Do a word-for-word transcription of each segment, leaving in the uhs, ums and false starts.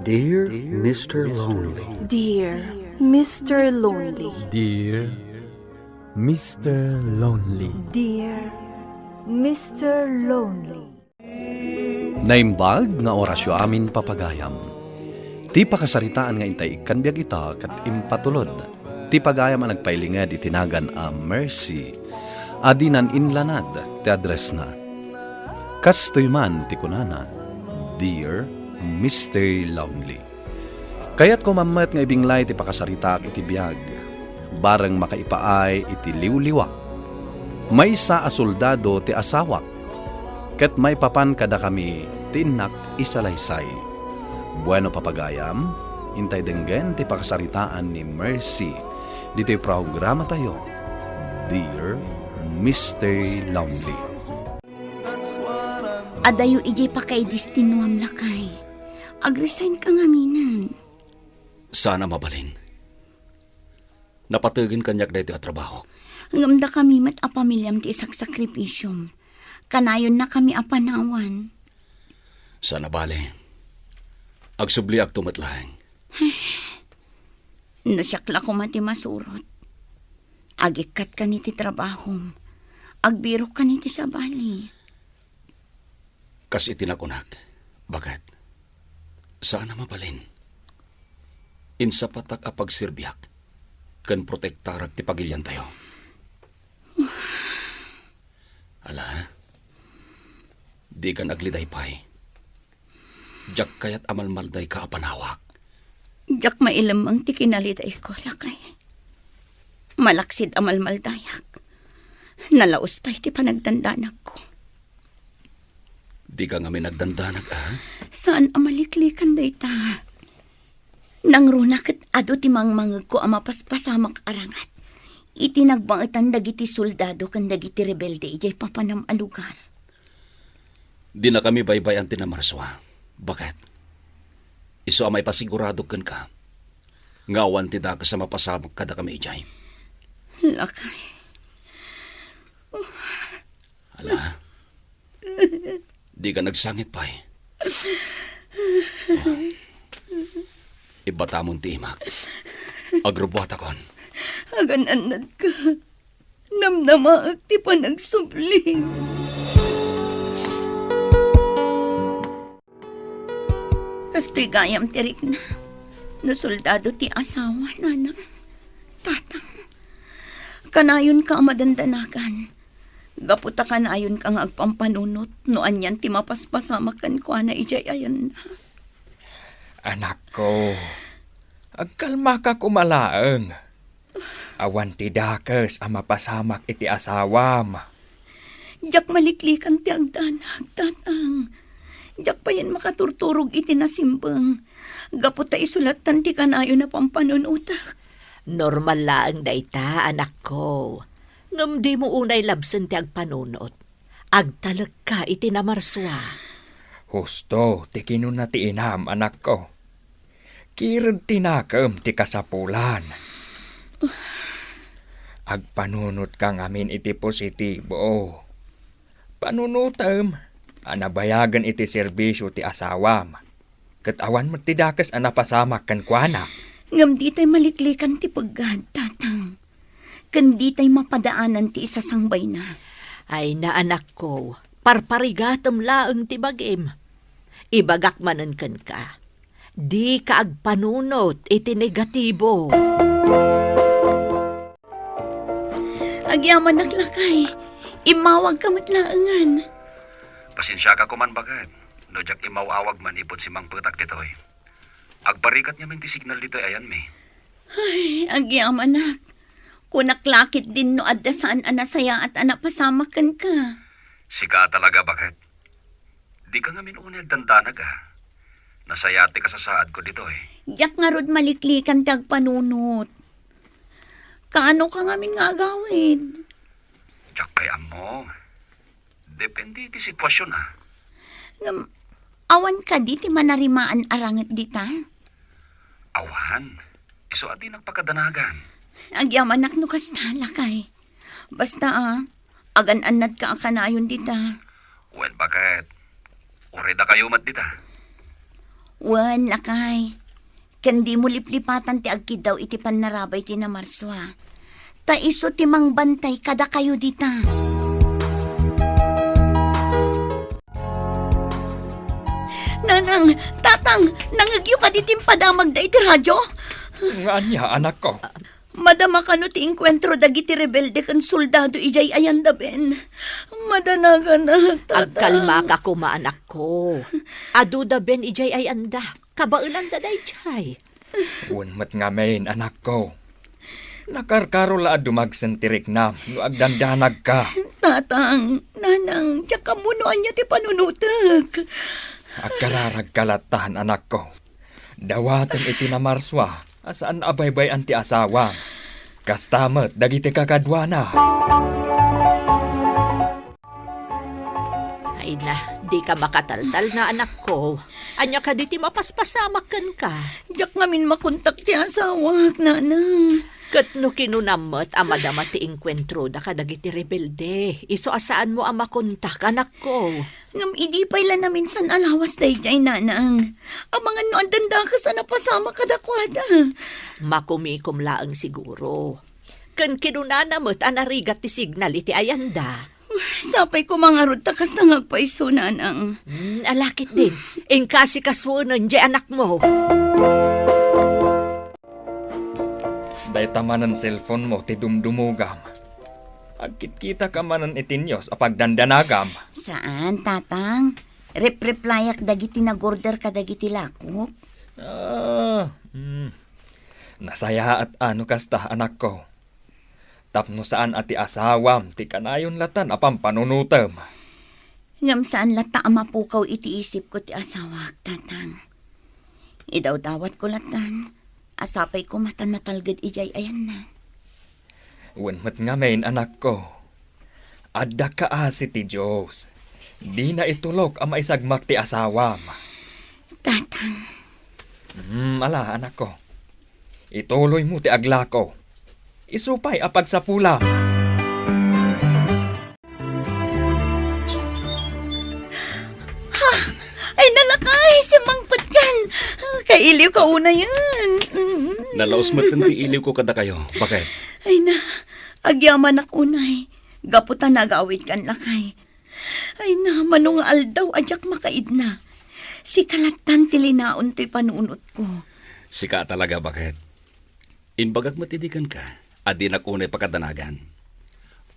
Dear Mister Lonely. Dear Mister Lonely. Dear Mister Lonely. Dear Mister Lonely. Naimbag nga orasyo amin, papagayam. Ti pakasaritaan nga intay ikkan biag ita ket impatulod ti pagayam a nagpailinged iti nagan a Mercy a dinan inlanad ti addressna. Kastoy man ti kunana, Dear Mister Lonely. Kayatko man met nga ibinglay ti pakasaritaak iti biag, bareng makaipaay iti liwliwa. Maysa a soldado ti asawak, ket maipapan kadakami ti innak isalaysay. Bueno, papagayam, intay denggen ti pakasaritaan ni Mercy ditoy programatayo, Dear Mister Lonely. Adayo idiay pakaidestinuam, lakay. Ag-resign ka ngaminen. Saan a mabalin. Napategen kaniak daytoy a trabahok. Ngem dakami met a pamiliam ti isaksakripisyom. Kanayonnakami a panawan. Saan a bale. Agsubliakto met laeng. No siak la koma ti masurot, agikkatka iti trabahom, agbirokka iti sabali. Kas iti nakunak, baket, saan a mabalin. Insapatak a pagserbiak ken protektarak ti pagiliantayo. Ala, dikan agliday pay. Diak kayat a malmaldayka a panawak. Diak mailemmeng ti kinalidayko, lakay. Malaksid a malmaldayak. Nalaus pay ti panagdandanagko. Dika ngamin agdandanag, a? Saan a maliklikan dayta. Nangruna ket adu ti mangmangegko a mapaspasamak a rangat iti nagbangetan dagiti soldado ken dagiti rebelde idiay papanam a lugar. Dinakami baybay-an ti namarsua, baket isu a maipasiguradok kenka nga awan ti dakes a mapasamak kadakami idiay. Lakay. Ala, dika nagsangit pay. Oh. Ibbatamon ti imak. Agrubuatakon. Agan-annadka. Namnamaek ti panagsubli. Kastoy gayam ti rikna. No soldado ti asawa, nanang, tatang, kanayonka a madandanagan. Gapu ta kanayonka nga agpampanunot no anian ti mapaspasamak kenkuana idiay ayanna. Anakko, agkalmaka koma laeng. Awan ti dakes a mapasamak iti asawam. Diak maliklikan ti agdanag, tatang. Diak payen makaturturog iti nasimbeng. Gapu ta isu lattan ti kanayon a pampanunotek. Normal laeng dayta, anakko. Ngem dimo unay labsen ti agpanunot. Agtalekka iti namarsua. Husto ti kinuna ti inam, anakko. Kired ti nakem ti kasapulan. Agpanunotka ngamin iti positibo. Panunotem a nabayagen iti serbisio ti asawam, ket awan met ti dakes a napasamak kenkuana. Ngem ditay maliklikan ti peggad, tatang. Ken ditay mapadaanan ti isasangbayna. Ay, anakko, parparigatem laeng ti bagim. Ibagak manen kenka, dika agpanunot iti negatibo. Agyamanak, lakay. Immawagka met laengen. Pasensiaka koman, baket, no diak immaw-awag manipud simmangpetak ditoy. Agparigat ngamin ti signal ditoy ayanmi. Ay, agyamanak. Kunak la ketdin no adda saan a nasayaat a napasamak kenka. Sika a talaga, baket. Dika ngamin unay agdandanag, a. Nasayaat ti kasasaadko ditoy. Diak ngarud maliklikan ti agpanunot. Kaanoka ngamin nga agawid? Diak pay ammo. Depende iti situasion, a. Ngem, awan kadi ti manarimaan a ranget dita? Awan. Isu a dinak pakadanagan. Agyamanak no kasta, lakay. Basta, a, agan-annadka a kanayon dita. Wen, baket? Uray dakayo met dita. Wen, lakay. Ken dimo liplipatan ti agkiddaw iti pannarabay ti Namarsua. Ta isu ti mangbantay kadakayo dita. Nanang, tatang, nangngegyo kadi ti impadamagda iti radio? Nga ania, anakko? Madama kano ti inkuentro dagiti rebelde ken soldado idiay ayanda, Ben. Madanaganak, tatang. Agkalmaka koma, anakko. Aduda, Ben, idiay ayanda. Kabaelanda daydiay. Wen met ngamin, anakko. Nakarkaro la a dumagsen ti riknam no agdandanagka. Tatang, nanang, diak ammo no ania ti panunotek. Agkararagka latta, anakko. Dawatem iti Namarsua a saan a baybay-an ti asawam. Kasta met dagiti kakaduana. Ay na, dika makataltalna, anakko. Ania kadi ti mapaspasamak kenka? Diak ngamin makontak ti asawak, nanang. Ket no kinunam met a madama ti inkuentroda kadagiti rebelde, isu a saanmo a makontak, anakko. Ngem idi pay la naminsan a lawas daydiay, nanang. Amangan no addandakes a napasamak kadakuada. Makumikom laeng siguro. Ken kinunana met a narigat ti signal iti ayanda. Sapay koma ngarud ta kasta nga agpayso, nanang. Hmm, ala ketdin. Inkasikasuenan diay anakmo. Dayta manen cellphone-mo ti dumdumogam. Agkitkitaka manen iti news a pagdandanagam. Saan, tatang. Rep-replyak dagiti nag-order kadagiti lakok. Ah, hmm. Nasayaat a no kasta, anakko. Tapno saan a ti asawam ti kanayon latan a pampanunotem. Ngem saan latta a mapukaw iti isipko ti asawak, tatang. Idawdawatko latan a sapay koma ta natalged idiay ayanna. Wen met ngamin, anakko. Adda kaasi ti Dios. Dina itulok a maisagmak ti asawam. Tatang. Hmm, ala, anakko. Ituloymo ti aglako. Isu pay a pagsapulam. Ha? Ay, nalakay, simmangpetkan. Kailiwka unayen. Mm. Nalaus met ti iliwko kadakayo. Baket? Ay na, agyamanak unay. Gapu ta nagawidkan, lakay. Ay na, mano nga aldaw a diak makaidna. Sika lattan ti linaon toy panunotko. Sika talaga, Baket. Imbagak met idi kenka a dinak unay pakadanagan.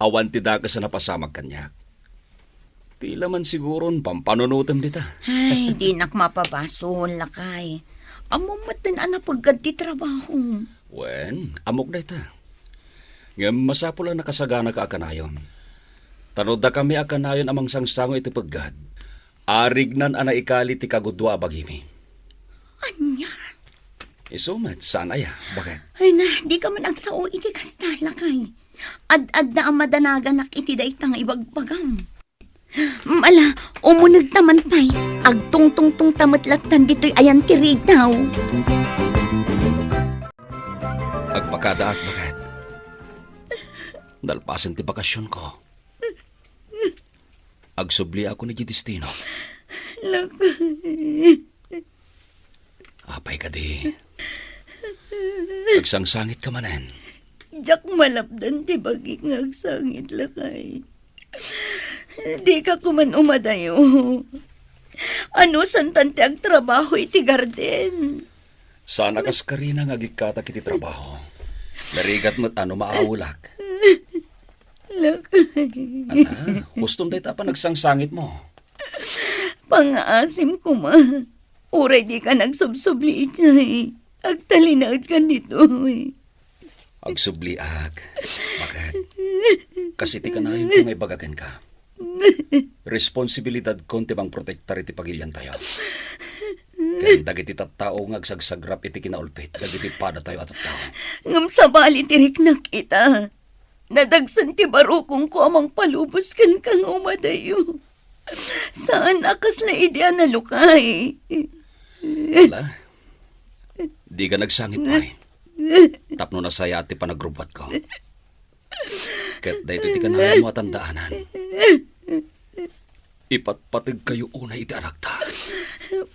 Awan ti dakes a napasamak kaniak. Ti laman siguron pampanunotem dita. Ay, dinak mapabasol, lakay. Ammom metten a napeggad ti trabaho. Wen, ammok dayta. Ngem masapul a nakasaganaka a kanayon. Ta no dakami a kanayon a mangsangsango iti peggad, arignan a naikali ti kagudua a bagimi. Ania? Isu met, saan aya? Baket? Ay na, dika man agsao iti kasta, lakay. Ad-adda a madanaganak iti dayta nga ibagbagam. Mm, ala, umunegta man pay. Agtungtungtongta met lattan ditoy ayan ti rigaw. Agpakadaak, Baket. Nalpasen ti bakasionko. Agsubliak idiay destino. Lakay. Apay kadi? Agsangsangitka manen. Diak malapdan ti bagik nga agsangit, lakay. Dika koma umadayo. Anusantan ti agtrabaho iti garden. Saan a kas karina nga agikkatak iti trabaho. Narigat met a no maawelak. Lakay. Ala, huston dayta a panagsangsangitmo. Pangaasim koma. Uray dika agsubsubli idiay. Agtalinaedkan ditoy. Agsubliak. Baket? Kas iti kanayonko nga ibaga kenka. Responsibilidadkon ti mangprotektar iti pagiliantayo. Ken dagiti tattao nga agsagsagrap iti kinaulpit dagiti padatayo a tattao. Ngem sabali ti riknak ita. Nadagsen ti barukongko a mangpalubos kenka nga umadayo. Saan a kasla idi a nalukay. Ala, dika agsangit pay. Tapno nasayaat ti panagrubbuatko. Ket daytoy ti kanayonmo a tandaanan. Ipatpategkayo unay iti anakta.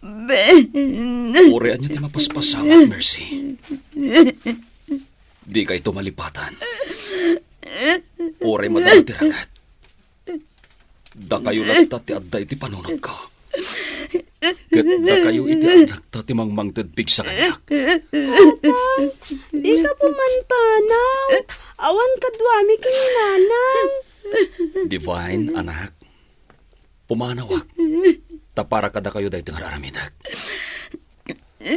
Ben. Uray ania ti mapaspasamak, Mercy. Dikayto malipatan. Uray madama ti ranget. Dakayo latta ti adda iti panunotko. Ket dakayo iti annakta ti mangmangted pigsa kaniak. Tatang, dika pumanaw. Awan kaduami ken nanang. Divine, anak, pumanawak. Ta para kadakayo daytoy nga ar-aramidek.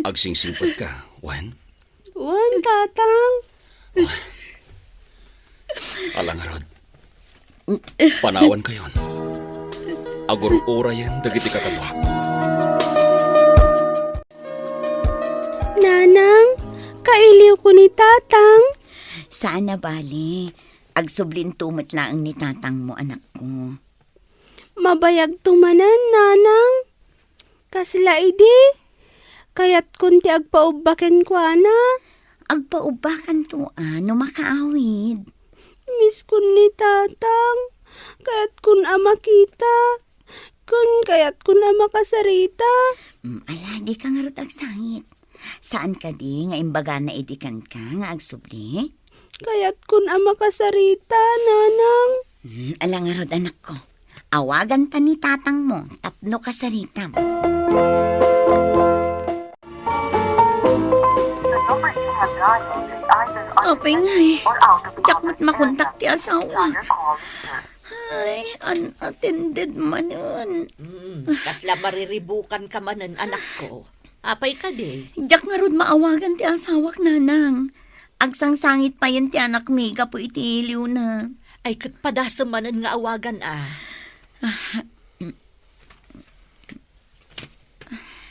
Agsingsingpetka, wen? Wen, Tatang. Ala ngarud. Panawankayon. Agur-urayen dagiti kakaduak. Nanang, kailiwko ni Tatang. Saan a bale. Agsublinto met laeng ni tatangmo, anakko. Mabayagto manen, Nanang. Kasla idi? Kayatkon ti agpaubba kenkuana. Agpaubbakanto a no makaawid. Misskon ni Tatang. Kayatkon a makita. Ken kayatkon a makasarita. Mm, ala, dika ngarud agsangit. Saan kadi nga imbagana idi kenka nga agsubli? Kayatkon a makasarita, Nanang. Hmm, ala ngarud, anakko. Awaganta ni tatangmo tapno kasaritam. Apay ngay, diak met makontak ti asawak. Ay, unattended manen. Hmm, kasla mariribukanka manen, anakko. Apay kadi? Diak ngarud maawagan ti asawak, Nanang. Agsangsangit payen ti anakmi gapu iti iliwna. Ay, ket padasem manen nga awagan a. Ah, mm.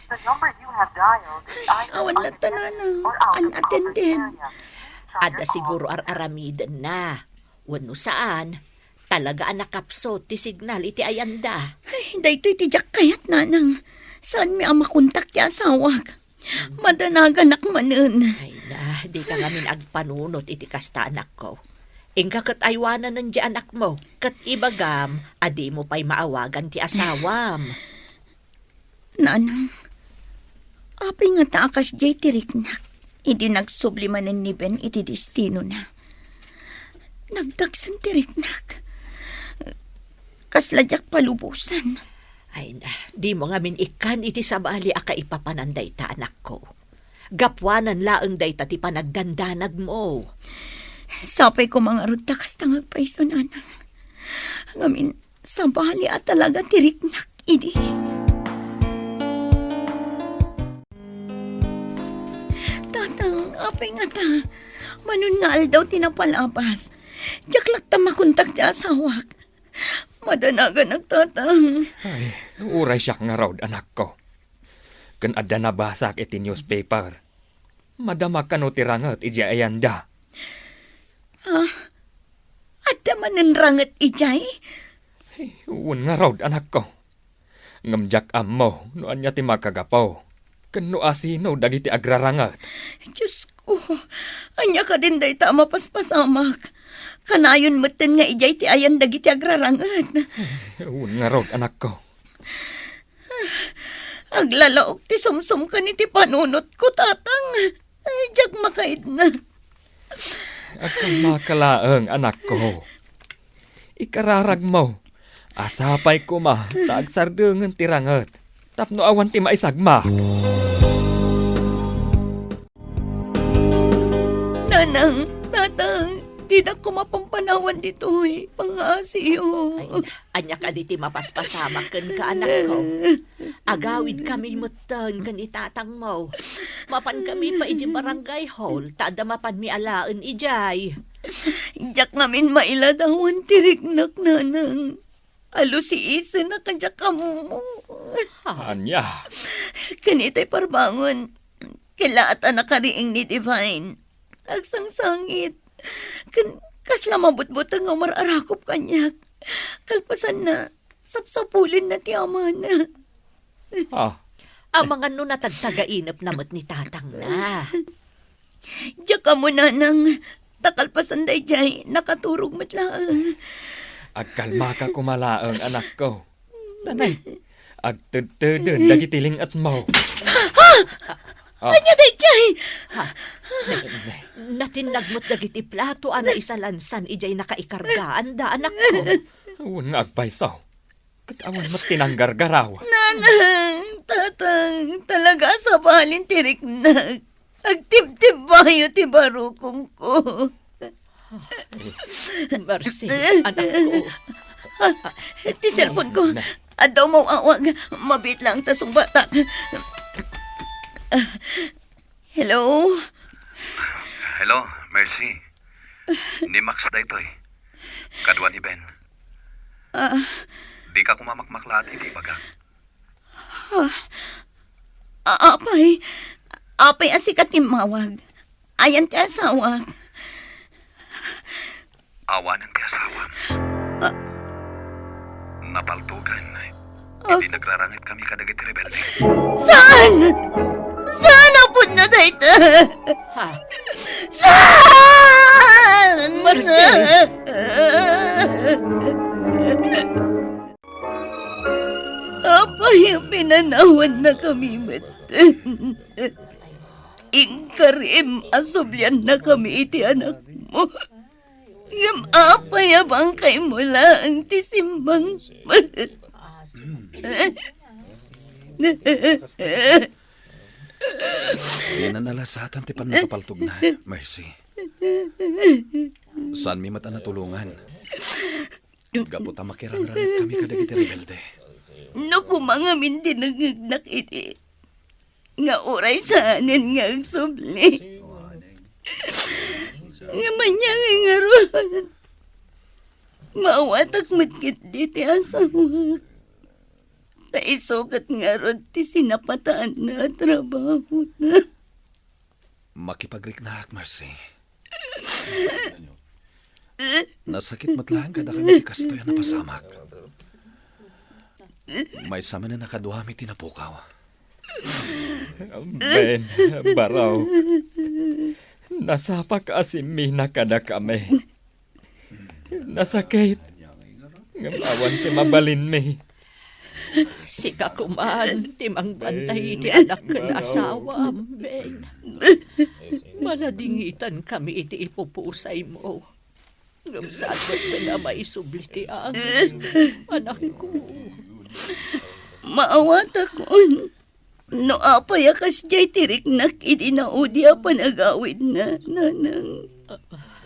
The number you have dialed is either unavailable or out of coverage area. Please try your call later. Ay, awan latta, Nanang. Unattended. Adda siguro ar-aramidenna. Wenno saan, talaga a nakapsut ti signal iti ayanda. Ay, daytoy ti diak kayat, Nanang. Saanmi a makontak ti asawak. Madanaganak manen. Ay na, dika ngamin agpanunot iti kasta, anakko. Inka ket aywanenen diay anakmo, ket ibagam a dimo pay maawagan ti asawam. Nanang, apay ngata a kasdiay ti riknak idi nagsubli manen ni Ben iti destinona? Nagdagsen ti riknak. Kasla diak palubosan. Ay na, dimo ngamin ikkan iti sabali a kaipapanan dayta, anakko. Gapuanan laeng dayta ti panagdandanagmo. Sapay koma ngarud ta kasta nga agpayso, Nanang. Ngamin, sabali a talaga ti riknak idi. Tatang, apay ngata? Manon nga aldaw ti napalabas. Diak latta makontak ti asawak. Madanaganak, Tatang. Ay, uray siak ngarud, anakko. Ken adda nabasak iti newspaper. Madama kano ti ranget idiay ayanda. Ah, adda manen ranget idiay? Wen ngarud, anakko. Ngem diak ammo no ania ti makagapu, ken no asino dagiti agraranget. Diosko, ania kadin dayta a mapaspasamak? Kanayon metten nga idiay ti ayan dagiti agraranget. Wen ngarud, anakko. Aglalaok ti sumsumkan iti panunotko, Tatang. Ay, diak makaidna. Agkalmaka laeng, anakko. Ikararagmo a sapay koma ta agsardengen ti ranget tapno awan ti maisagma. Nanang, Tatang, dinak koma pampanawan ditoy pangngaasiyo. Ay, ania kadi ti mapaspasamak kenka, anakko? Agawidkami metten ken ni tatangmo. Mapankami pay idiay barangay hall, ta adda mapanmi alaen idiay. Diak ngamin mailadawan ti riknak, Nanang. Alusiisen a kadiak ammo. Ania? Ken itay parbangon, kalaat a nakariing ni Divine. Agsangsangit. Ken kasla mabutbuteng nga umar-arakop kaniak. Kalpasanna, sapsapulenna ti amana. Ah. Amangan no natagtagainepna met ni tatangna. Diak ammo, Nanang, ta kalpasan daydiay, nakaturog met laeng. Agkalmaka koma laeng, anakko. Tanay, Agtedteden dagiti ling-etmo. Ah. Ania daydiay? Ha? Natinnag met dagiti plato a naisalansan idiay nakaikargaanda, anakko. Wen nga agpayso. Ket awan met ti nanggargaraw. Nanang, tatang, talaga a sabali ti riknak. Agtibtibbayo ti barukongko. Mercy, anakko. Ah, ti cellphone ko. Adda umaw-awag. Mabiit lang ta sungbatak. Ah, hello? Hello, Mercy. Ni Max daytoy. Kadua ni Ben. Ah. Dika koma makmaklaat iti ibagak. Ah, a-, apay, apay a sika ti immawag? Ayan ti asawak? Awanen ti asawam. Ah. Napaltogan. Ah. Idi nagraranget kami kadagiti rebelde. Saan? Saan a pudno dayta? Ha? Saan? Marcel! Apay a pinanawannakami metten? Inkarim a subliannakami iti anakmo. Ngem apay a bangkaymo laeng ti simmangpet? Dina nalasatan ti pannakapaltogna, Mercy. Saanmi met a natulongan. Gapu ta makirangrangit kami kadagiti rebelde. No koma ngamin dinengngegnak idi, nga uray saanen nga agsubli. Ngem ania ngay ngarud? Maawatak met ketdi ti asawak. Ta isu ket ngarud ti sinapataanna a trabahona. Makipagriknak, Mercy. Nasakit met laeng kadakami ti kastoy a napasamak. Maysa manen a kaduami ti napukaw. Ben, barok. Nasapak a simmina kadakami. Nasakit. Ngem awan ti mabalinmi. Sika koman ti mangbantay iti anak ken asawam, Ben. Maladingitankami iti ipupusaymo. Ngem saan met a maisubli ti angis, anakko. Maawatakon. No apay a kasdiay ti riknak idi naudi a panagawidna, nanang,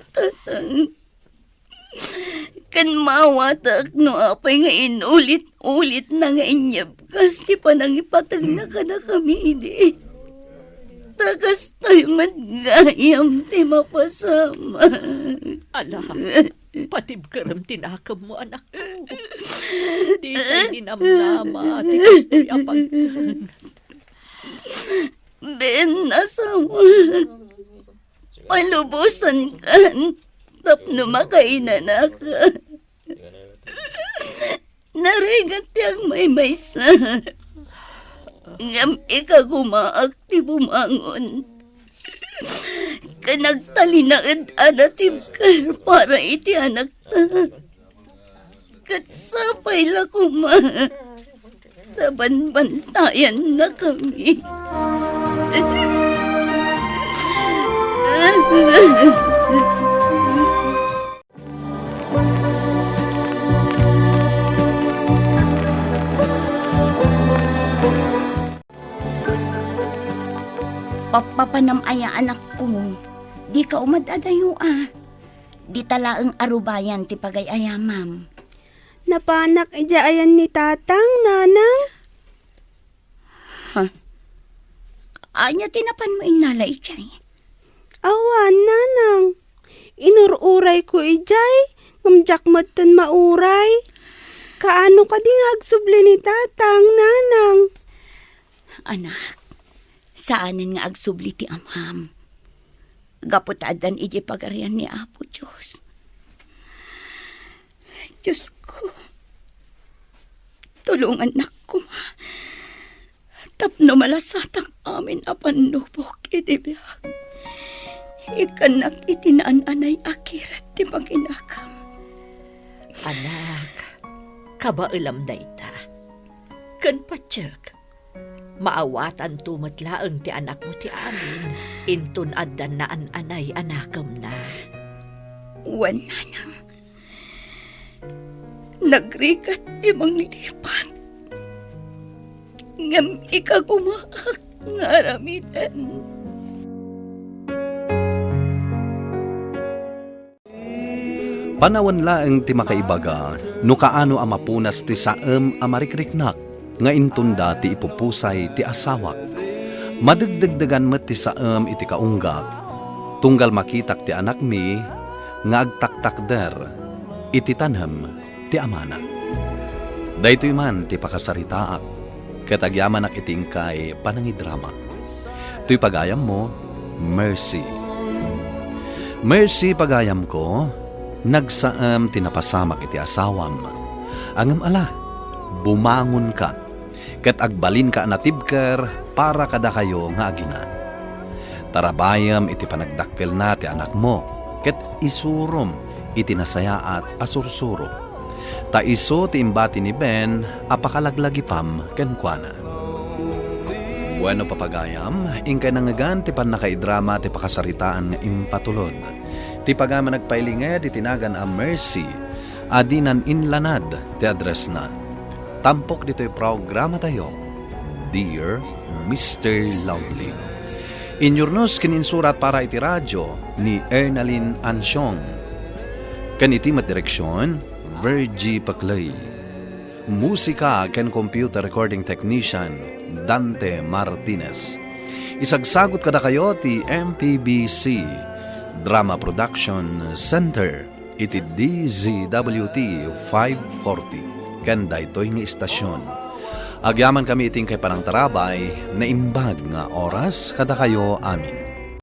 tatang. Ken maawatak no apay nga inulit-ulitna nga inyebkas ti panangipategna kadakami idi. Ta kastoy met gayam ti mapasamak. Ala, patibkerem ti nakemmo, anakko. Dikay ninamnama ti kastoy a pagtan. Ben, asawa, palubosankan tapno makainanaka. Narigat ti agmaymaysa. Ngem ikagumaak ti bumangon. Ken agtalinaed a natibker para iti anakta. Ket sapay la koma ta banbantayannakami. Pappapanam aya, anakko? Dika umad-adayo a. Dita laeng a rubayan ti pagay-ayamam. Napanak idiay ayan ni Tatang, Nanang. Ha? Ania ti napanmo innala idiay? Awan, Nanang. Inur-urayko idiay, ngem diak metten mauray. Kaano kadi nga agsubli ni Tatang, Nanang? Anak, saanen nga agsubli ti amam. Gapu ta addan idiay pagarian ni Apo Dios. Diosko, tulongannak koma tapno malasatak amin a pannubok iti biag. Ikkannak iti naan-anay a kirad ti pakinakam. Anak, kabaelam dayta. ken patiek. Maawatanto met laeng ti anakmo ti amin, inton adda naan-anay a nakemna. Wen, nanang, nagrigat ti manglipat, ngem ikagumaak nga aramiden. Panawen laeng ti makaibaga no kaano a mapunas ti saem a marikriknak nga inton da ti ipupusay ti asawak. Madegdegdegan met ti saem iti kaunggak, tunggal makitak ti anakmi nga agtaktakder iti tanem ti amana. Daytoy man ti pakasaritaak, ket agyamanak iti inkay panangidrama. Toy pagayammo, Mercy. Mercy, pagayamko, nagsaem ti napasamak iti asawam. Ngem ala, bumangonka, ket agbalinka a natibker para kadakayo nga agina. Tarabayem iti panagdakkelna ti anakmo, ket isurom iti nasayaat a sursuro. Ta isu ti imbati ni Ben a pakalaglagipam kenkuana. Bueno, papagayam, inkay nangngegan ti pannakaidrama ti pakasaritaan nga impatulod. Ti pagayam a nagpailinged iti nagan a Mercy, a dinan inlanad ti addressna. Tampok ditoy programatayo, Dear Mister Lovely. Inyurnos ken insurat para iti radio ni Ernalyn Ansiong. Ken iti met direksion, Virgie Paclay. Musika ken computer recording technician, Dante Martinez. Isagsagut kadakayo ti M P B C Drama Production Center iti D Z W T five forty ken daytoy nga istasyon. Agyamankami iti inkay panangtarabay, naimbag nga oras kadakayo amin.